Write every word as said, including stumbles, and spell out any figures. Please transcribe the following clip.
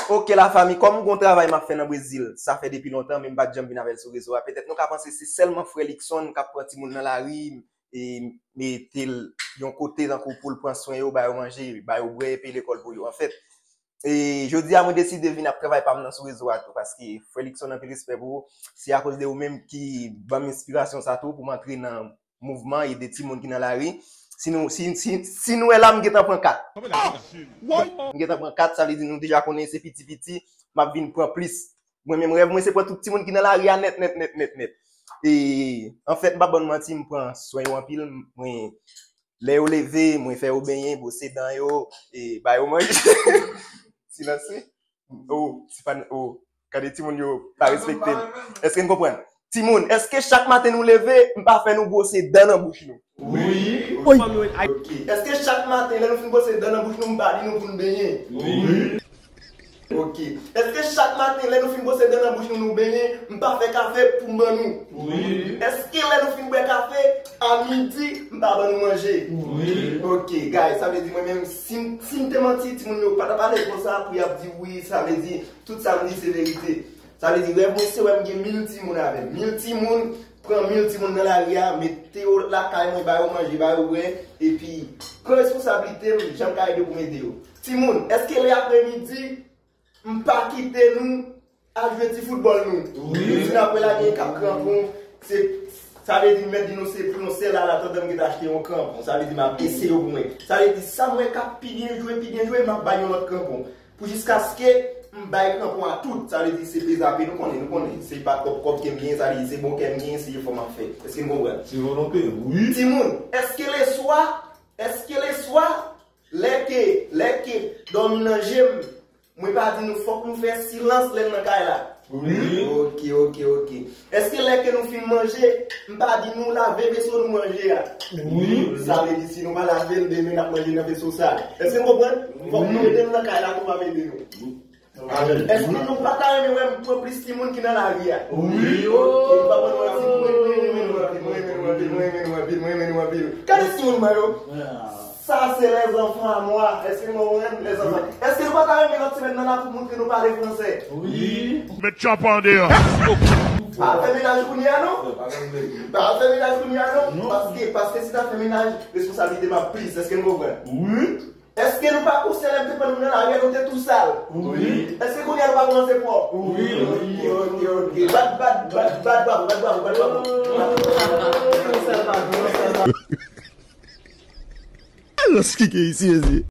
Ok, la fami, kòm gon travay m ap fè nan Brezil, sa fè depi lontan, men m pa t janm vin avè l sou rezo a. Petèt nou ka panse se sèlman frè Luckson k ap pran timoun nan lari, e mete l yon kote tankou pou l pran swen yo, ba yo manje, ba yo bwè, peye lekòl pou yo. Anfèt, e jodi a mwen deside vin ap travay pa m nan sou rezo a tou, paske frè Luckson, anpil respè pou ou, se akoz de ou menm ki ban m enspirasyon sa tou pou m antre nan mouvman, ede timoun ki nan lari. Si nou, si, si, si nou wè la, m gentan pran kat. M gentan pran kat, sa vle di nou deja konnen se piti piti, m ap vin pran plis. Mwen menm rèv mwen se pran tout timoun ki nan lari a nèt, nèt, nèt, nèt, nèt. E, anfèt, m pa bann manti, m pran swen yo anpil. Mwen, lè yo leve, mwen fè yo benyen, bwose dan yo, e ba yo manje. Silans wi. Oh, se pa, oh, gade timoun yo pa respekte l. Èske n konprann? Timoun, èske chak maten nou leve, m pa fè nou bwose dan nan bouch nou? Wi. Ok. Èske chak maten, lè nou fin bwose dan nan bouch nou, m pa di nou pou n benyen? Wi. Ok. Èske chak maten, lè nou fin bwose dan nan bouch nou, nou benyen, m pa fè kafe pou m ban nou? Wi. Èske lè nou fin bwè kafe, a midi, m pa ban nou manje? Wi. Ok, guys, sa vle di mwen menm, si, si m te manti, timoun yo pa t ap pale konsa, pou y ap di wi, sa vle di, tout sa m di se verite. Sa vle di, rèv mwen se wè m gen mil timoun avè m. Mil timoun, pran mil timoun nan lari a, mete yo lakay mwen, ba yo manje, ba yo bwè, epi pran responsablite m, jan m ka ede pou m ede yo. Timoun, èske lè apremidi, m pa kite nou al jwe ti foutbòl nou? Wi. Si n ap wè la, gen k ap kranpon, se, sa vle di m mèt di nou se pou yon sèl alatandan m gentan achte yon kranpon. Sa vle di m ap eseye yo pou mwen. Sa vle di sa m wè k ap pi byen jwe, pi byen jwe, m ap bay yon lòt kranpon. Pou jiskaske m bay kranpon a tout, sa vle di se pezape, nou konnen, nou konnen. Se pa kòb kòb ke m genyen, sa vle di se bon kè m genyen, se efò m ap fè. Èske n konprann? Se volonte, wi. Timoun, èske leswa, èske leswa, lè ke, lè ke dòmi nan je m, mwen pa di nou fòk nou fè silans lè n nan kay la? Wi. Ok, ok, ok. Èske lè ke nou fin manje, m pa di nou lave veso nou manje a? Wi. Sa vle di si nou pa lave l, demen n ap manje nan veso sal. Èske n konprann? Fòk nou ede nou nan kay la pou m ap ede nou. Èske nou pa ta renmen wè m pran plis timoun ki nan lari a? Wi. Ok, m pa konn wè si mwen renmen nou anpil, mwen renmen nou anpil, mwen renmen nou anpil, mwen renmen nou anpil. Gade timoun mwen yo. Sa se les enfants à moi. Èske nou konprann, les enfants? Èske nou pa ta renmen lòt semèn nan la pou montre nou pale fransè? Wi. Met tchapa an deyò. Pa al fè menaj kounye a non. Pa al fè menaj kounye a non. Paske, paske si ta fè menaj, responsablite m ap plis. Èske nou konprann? Wi. Èske nou pa konsyan lè m te pran nou nan lari a, nou te tou sal? Wi. Èske kounye a nou pa kòmanse pwòp? Wi. Ok, ok, ok. Bat, bat, bat, bat, bravo, bat, bravo, bat, bravo. Let's kick it, isi, isi.